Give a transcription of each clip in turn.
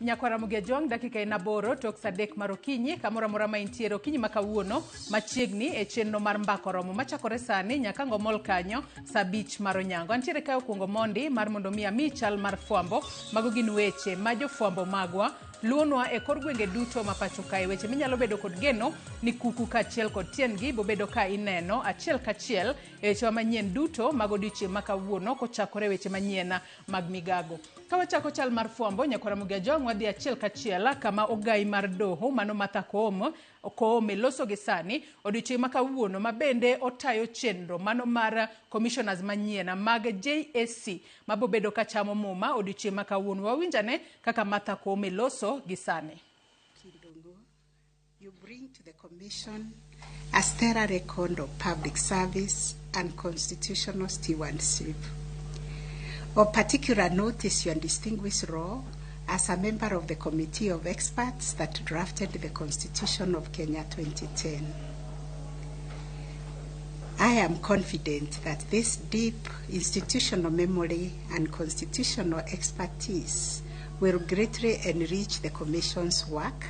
Nyakwar Ramogi Ajwang', dakika en 8 tok sa 3 mar okinyi, kamoro amora ma intiere okinyi ma kawuono machiegni e chenro mar Mbaka Oromo machakore sani nyaka ngomol kanyo sa 5 mar onyango. Antiere kae okuongo mondi mar mondo mi ami chal mar fwambo. Mago gin weche ma jofwambo magwa luonwa e kor gwenge duto ma pacho kae, weche minyalo bedo kod geno ni kuku kaachiel kod tiendgi bobedo ka ineno achiel kachiel e wechewa manyien duto mag odiochieng' ma kawuono kochakore e weche manyien mag migago. Ka wachako chal mar fwambo, Nyakwar Ramogi Ajwang' wadhi achiel kachiel kama ogai mar doho mano Martha Koome, Koome loso gi sani odiochieng' ma kawuono ma bende otayo chenro mano mar commissioners manyien mag JSC mabobedo ka chamo muma odiochieng' ma kawuono. Wawinj ane kaka Martha Koome loso gi sani. Kidongo, you bring to the Commission a stellar record of public service and constitutional stewardship. Of particular note is your distinguished role as a member of the committee of experts that drafted the Constitution of Kenya 2010. I am confident that this deep institutional memory and constitutional expertise will greatly enrich the Commission's work,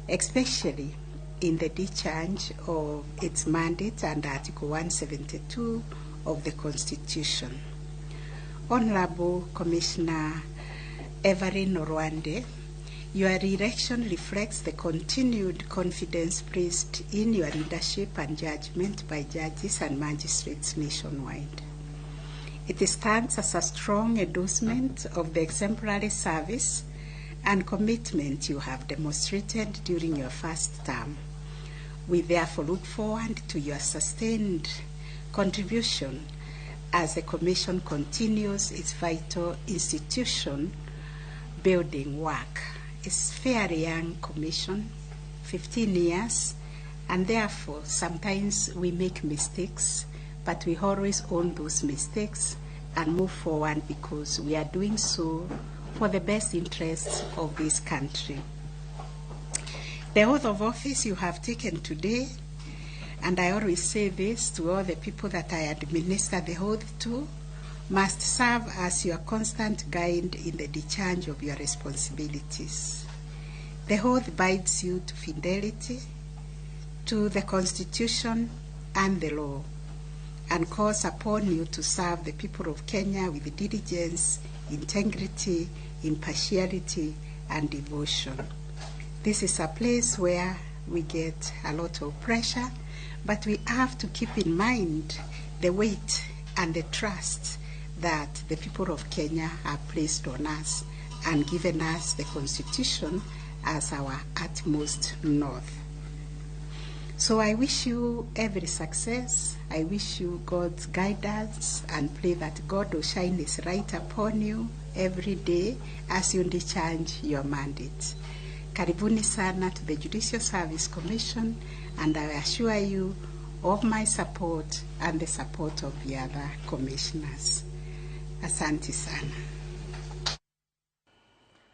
especially in the discharge of its mandate under Article 172 of the Constitution. Honorable Commissioner Everine Olwande, your re-election reflects the continued confidence placed in your leadership and judgment by judges and magistrates nationwide. It stands as a strong endorsement of the exemplary service and commitment you have demonstrated during your first term. We therefore look forward to your sustained contribution as the Commission continues its vital institution building work. It's fairly young commission, 15 years, and therefore sometimes we make mistakes, but we always own those mistakes and move forward because we are doing so for the best interests of this country. The oath of office you have taken today, and I always say this to all the people that I administer the oath to, must serve as your constant guide in the discharge of your responsibilities. The oath binds you to fidelity, to the Constitution and the law, and calls upon you to serve the people of Kenya with diligence, integrity, impartiality, and devotion. This is a place where we get a lot of pressure, but we have to keep in mind the weight and the trust that the people of Kenya have placed on us and given us the Constitution as our utmost north. So I wish you every success. I wish you God's guidance and pray that God will shine His light upon you every day as you discharge your mandate. Karibuni sana to the Judicial Service Commission, and I assure you of my support and the support of the other commissioners. Asante sana.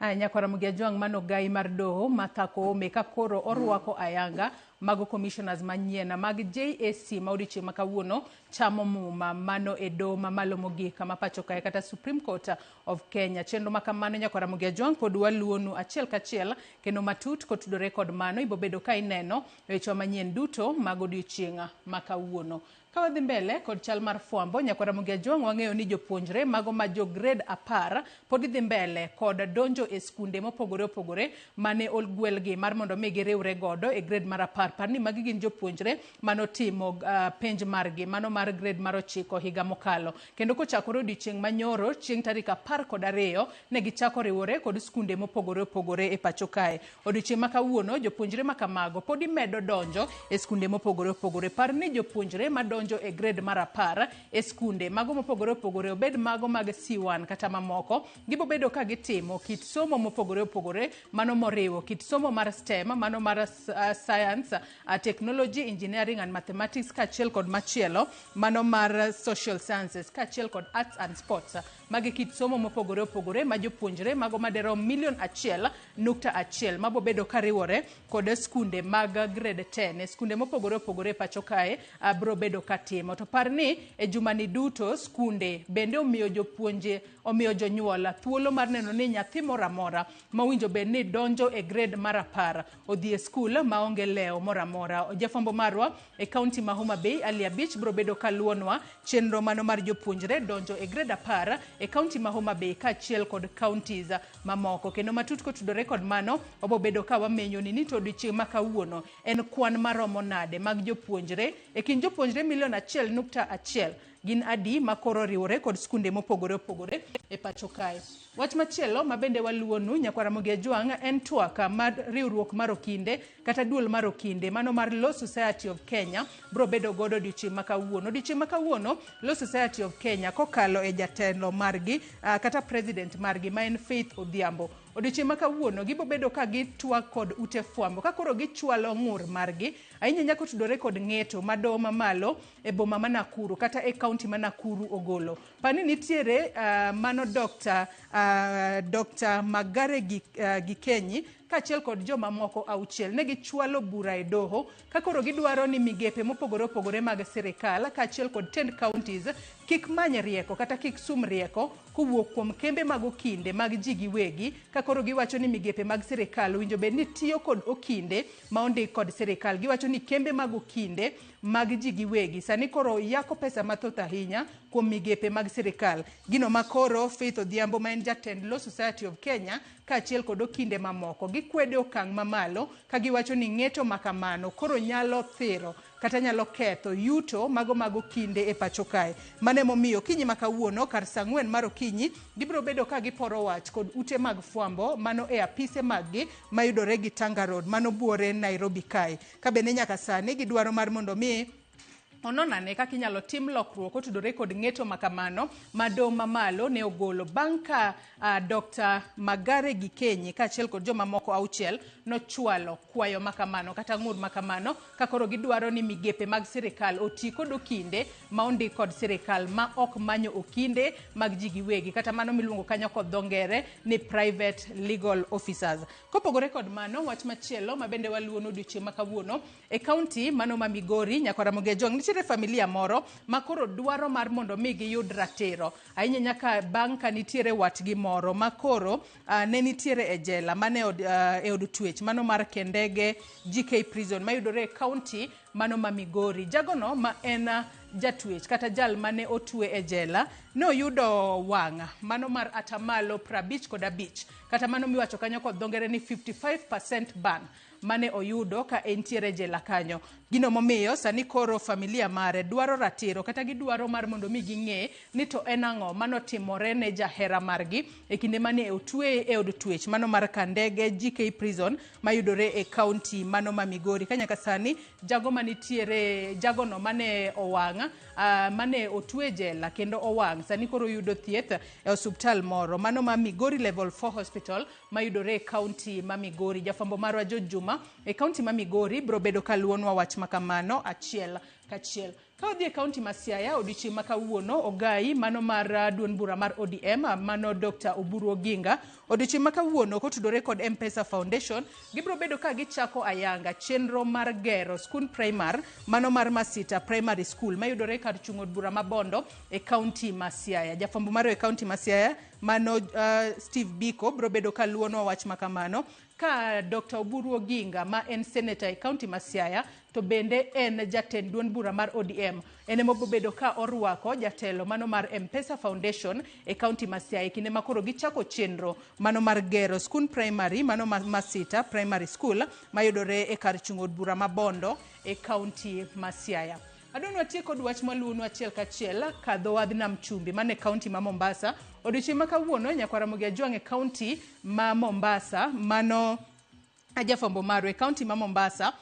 Aya, Nyakwar Ramogi Ajwang' mano gai mar doho Martha Koome ka koro orwako ayanga mago commissioners manyien mag JSC ma odiochieng' ma kawuono chamo muma mano e doho mamalo mogik kama pacho kae kata Supreme Court of Kenya. Chenro ma kamano Nyakwar Ramogi Ajwang' pod waluonu achiel kachiel kendo matut kotudore kod mano ibobedo ka ineno wechewa manyien duto mag odiochieng' ma kawuono. Ka wadhi mbele kod chal mar fwambo, Nyakwar Ramogi Ajwang' wang'eyo ni jopuonjre mago ma jo grade 10 pod dhi mbele kod donjo e skunde mopogore opogore mane ogwelgi mar mondo mi giriwre godo e grade mar 10. Par ni magi gin jopuonjre manotimo penj margi mano mar grade mar 9 higa mokalo. Kendo kochakore odiochieng' manyoro chieng' tarik 12 ne gichako riwore kod skunde mopogore opogore e pacho kae. Odiochieng' ma kawuono jopuonjre ma kamago pod imedo donjo e skunde mopogore opogore. Par ni jopuonjre madonjo e grade mar 10 e skunde mago mopogore opogore, obed mago mag C1 kata mamoko, gibobedo ka gitimo kit somo mopogore opogore, mano moriwo kit somo mar STEM, mano mar science, technology, engineering and mathematics, kaachiel kod machielo mano mar social sciences, kaachiel kod arts and sports. Magi kit somo mopogore opogore ma jopuonjre mago maderom milion 1.1 mabobedo kariwore kod skunde mag grade 10 e skunde mopogore opogore e pacho kae bro bedo ka ka timo. To par ni e jumani duto skunde bende omiyo jopuonje omiyo jonyuol thuolo mar neno ni nyathi moro amora ma owinjo bed ni donjo e grade mar 10 odhi e skul maonge lewo moro amora. Jafwambo marwa e kaunti ma Homa Bay Ali Abich biro bedo ka luwonwa chenro mano mar jopuonjre donjo e grade 10 e kaunti ma Homa Bay kaachiel kod counties mamoko. Kendo matut kotudore kod mano, wabobedo ka wamenyoni ni to odiochieng' ma kawuono en kwan maromo nade mag jopuonjre e kind jopuonjre milion 1.1 gin adi ma koro oriwore kod skunde mopogore opogore e pacho kae. Wach machielo ma bende waluwonu nyakwar Ramogi Ajwang' en twak mar riwruok mar okinde kata duol mar okinde mano mar Law Society of Kenya bro bedo godo odiochieng' ma kawuono. Odiochieng' ma kawuono Law Society of Kenya kokalo e jatelo margi kata president margi ma en Faith Odhiambo. Odiochieng' ma kawuono gibo bedo ka gitwak kod ute fwambo ka koro gichwalo ng'ur margi ahinya ahinya kotudore kod ng'eto ma doho mamalo e boma ma Nakuru kata e kaunti ma Nakuru ogolo. Pani nitiere mano Dr. Magare Gikenyi kaachiel kod jomamoko 6 ne gichwalo bura e doho ka koro gidwaro ni migepe mopogore opogore mag sirikal kaachiel kod tend counties kik many rieko kata kik sum rieko kowuok kuom kembe mag okinde mag ji giwegi ka koro giwacho ni migepe mag sirikal owinjo bed ni tiyo kod okinde ma ondik kod sirikal. Giwacho ni kembe mag okinde mag ji giwegi sani koro yako pesa mathoth ahinya kuom migepe mag sirikal. Gino ma koro Faith Odhiambo ma en jatend Law Society of Kenya kaachiel kod okinde mamoko gikwede okang' mamalo ka giwacho ni ng'eto makamano koro nyalo thiro kata nyalo ketho yuto mago mag okinde e pacho kae. Mano emomiyo okinyi ma kawuono kar saa 4 mar okinyi gibiro bedo ka giporo wach kod ute mag fwambo mano e apise maggi mayudore gi Tanga Road mano buore Nairobi kae. Ka bende nyaka sani gidwaro mar mondo mi onon ane kaka inyalo tim lokruok otudore kod ng'eto makamano ma doho mamalo ne ogolo bang' ka Dr. Magare Gikenyi kaachiel kod jomamoko 6 nochwalo kwayo makamano kata ng'ur makamano ka koro gidwaro ni migepe mag sirikal oti kod okinde ma ondik kod sirikal ma ok manyo okinde mag ji giwegi kata mano miluongo kanyo kod dho ngere ni private legal officers. Kopogore kod mano, wach machielo ma bende waluwono odiochieng' ma kawuono e kaunti mano ma Migori nyakwar Ramogi Ajwang' nitiere familia moro ma koro dwaro mar mondo mi giyud ratiro ahinya nyaka bang' ka nitiere watgi moro ma koro ne nitiere e jela mane e od twech mano mar Kendege GK Prison mayudore e kaunti mano ma Migori. Jagono ma en jatwech kata jal mane otwe e jela ne oyudo wang' mano mar atamalo 55 kata mano miwacho kanyo kod dho ngere ni 55% ban mane oyudo ka entiere jela kanyo. Gino momiyo sani koro familia mare dwaro ratiro kata gidwaro mar mondo mi ging'e ni to en ang'o manotimore ne jahera margi e kinde mane otweye e od twech mano mar Kandege GK Prison mayudore e kaunti mano ma Migori. Ka nyaka sani jago manitiere jagono mane owang' mane otwe jela kendo owang' sani koro yudo thieth e osuptal moro mano ma Migori Level 4 Hospital mayudore e kaunti ma Migori. Jafwambo marwa George Juma e kaunti ma Migori biro bedo ka luwonwa wach makamano achiel kachiel. Ka wadhi e kaunti ma Siaya odiochieng' ma kawuono ogai mano mar duond bura mar ODM mano Dr. Oburu Oginga odiochieng' ma kawuono kotudore kod M-Pesa Foundation gibiro bedo ka gichako ayanga chenro mar gero skund primar mano mar Masita Primary School mayudore kar chung' od bura ma Bondo e kaunti ma Siaya. Jafwambo marwa e kaunti ma Siaya mano Steve Biko biro bedo ka luwonwa wach makamano ka Dr. Oburu Oginga ma en senator e kaunti ma Siaya to bende en jatend duond bura mar ODM en ema obobedo ka orwako jatelo mano mar M-Pesa Foundation e kaunti ma Siaya e kinde ma koro gichako chenro mano mar gero skund primary mano ma Masita Primary School mayudore e kar chung' od bura ma Bondo e kaunti ma Siaya. Adwaro ni watiek kod wach maluwonu achiel kachiel ka dho wadh nam chumbi mane kaunti ma Mombasa. Odiochieng' ma kawuono nyakwar Ramogi Ajwang' e kaunti ma Mombasa mano jafwambo marwa e kaunti ma Mombasa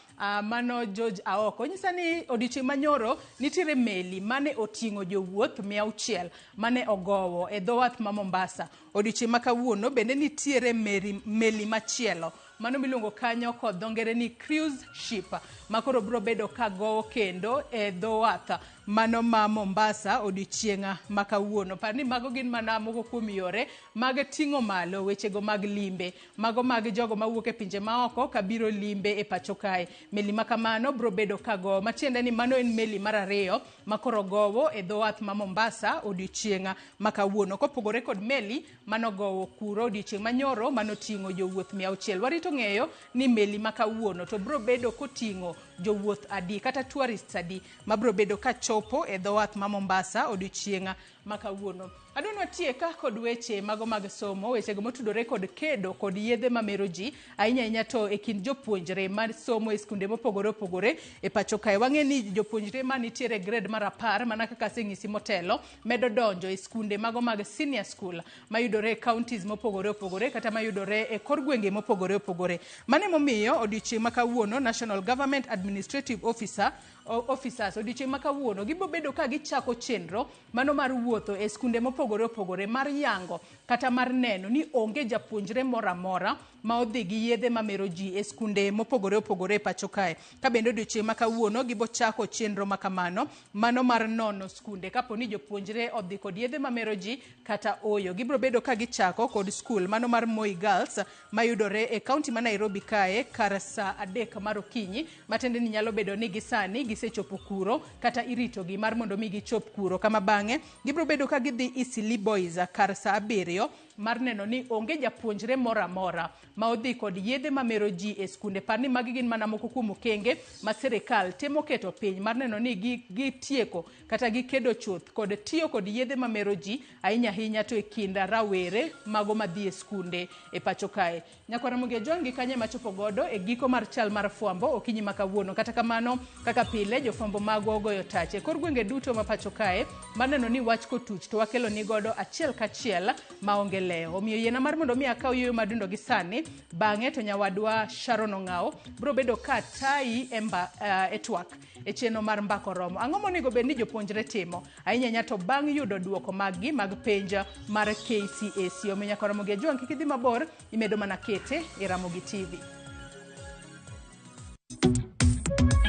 mano George Aoko nyisa ni odiochieng' manyoro nitiere meli mane oting'o jowuoth 600 mane ogowo e dho wath ma Mombasa. Odiochieng' ma kawuono bende nitiere meli machielo mano miluongo kanyo kod dho ngere ni cruise ship ma koro biro bedo ka gowo kendo e dho wath mano ma Mombasa odiochieng' ma kawuono. Par ni mago gin mana moko kuom yore mag ting'o malo wechego mag limbe, mago mag jogo mawuok e pinje maoko kabiro limbe e pacho kae. Meli ma kamano biro bedo ka gowo, matiende ni mano en meli mar ariyo ma koro gowo e dho wath ma Mombasa odiochieng' ma kawuono, kopogore kod meli manogowo kuro odiochieng' manyoro manoting'o jowuoth 600. Warito ng'eyo ni meli ma kawuono to biro bedo koting'o jowuoth adi kata tourists adi mabiro bedo kachopo e dho wath ma Mombasa odiochieng' ma kawuono. Adwa tieka kod weche mago mag somo, wechego motudore kod kedo kod yedhe mamero ji, ahinya ahinya to e kind jopuonjre mar somo e skunde mopogore opogore e pacho kae. Wang'e ni jopuonjre manitiere e grade mar 10, mana kaka asenyisi motelo, medo donjo e skunde mago mag senior school mayudore e counties mopogore opogore kata mayudore e kor gwenge mopogore opogore. Mano emomiyo odiochieng' ma kawuono National Government Administrative Officers odiochieng' ma kawuono gibiro bedo ka gichako chenro mano mar wuotho e skunde mopogore opogore mar yango kata mar neno ni onge japuonjre moro amora ma odhi gi yedhe mamero ji e skunde mopogore opogore e pacho kae. Ka bende odiochieng' ma kawuono gibo chako chenro ma kamano mano mar nono skunde kapo ni jopuonjre odhi kod yedhe mamero ji kata oyo. Gibiro bedo ka gichako kod skul mano mar Moi Girls mayudore e kaunti ma Nairobi kae kar saa 3 mar okinyi, matiende ni nyalo bedo ni gisani gisechopo kuro kata iritogi mar mondo mi gichop kuro, kama bang'e gibiro bedo ka gidhi Eastleigh Boys kar saa 7 mar neno ni onge japuonjre moro amora ma odhi kod yedhe mamero ji e skunde. Par ni magi gin mana moko kuom okenge ma sirikal temo keto piny mar neno ni gitieko kata gikedo chuth kod tiyo kod yedhe mamero ji, ahinya ahinya to e kind rawere mago madhi e skunde e pacho kae. Nyakwar Ramogi Ojwang' gi kanye machopo godo e giko mar chal mar fwambo okinyi ma kawuono. Kata kamano, kaka pile, jofwambo magwa ogoyo tach e kor gwenge duto ma pacho kae mar neno ni wach kotuch to wakelo ni godo achiel kachiel maonge lewo. Omiyo yiena mar mondo mi akaw yueyo madundo gi sani, bang'e to nyawadwa Sharon Ong'awo biro bedo ka tayi e twak e chenro mar Mbaka Oromo. Ang'o monego bed ni jopuonjre timo ahinya ahinya to bang' yudo duoko mag gi mag penj mar KCSE? Omiyo Nyakwar Ramogi Ojwang' kik idhi mabor, imedo mana kete e Ramogi TV.